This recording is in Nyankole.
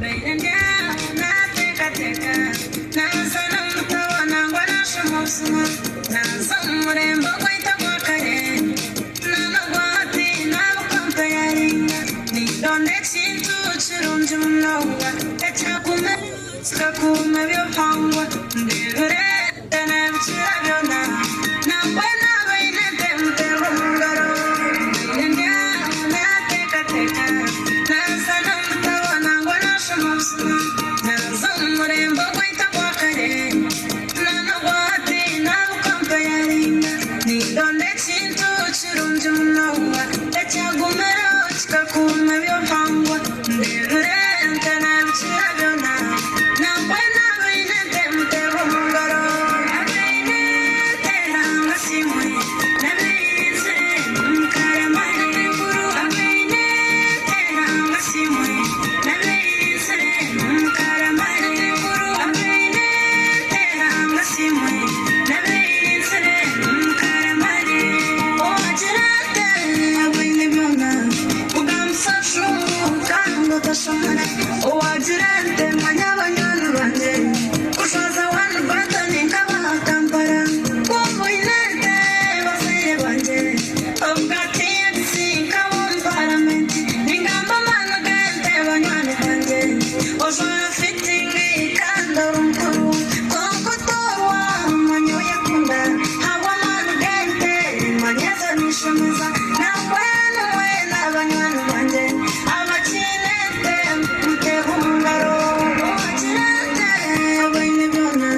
Mbaire ndi aho naateekateeka, naaza n'omu butabo nangwa naashoma obusuma, naaza omu murembe ogwaitu ogwa kare n'ogwa hati naabukompayaringa, nindonda ekintu kirungi munonga ekyakuuma kikakuuma eby'obuhangwa, ndeebire n'ebikira byona nangwa n'abaine ente muteerwe omu ngaro. Mbaire ndi aho naateekateeka, naaza n'omu butabo nangwa naashoma obusuma, naaza omu murembe ogwaitu ogwa kare n'ogwa hati naabukompayaringa, nindonda ekintu kirungi munonga ekyagumireho kikakuuma eby'obuhangwa, ndeebire ente n'ebikira byona nangwa n'abaine ente muteerwe omu ngaro. Abaine ente nangwa Owagira ente manya banywani bangye kushwaza wani batoni nkabaha Kampala ku oine ente bazaire bangye obugaati ebisi nkab'omu paramenti ningamba amaani g'ente banywani bangye ojwara fitingi kandi ori mukuru kwonka otoorwa manya oyekunda ahabw'amaani g'ente manya ezo ninshemeza nambwenu mwena banywani bangye abakiine ente muteebe omu ngaro owagira ente abaine byona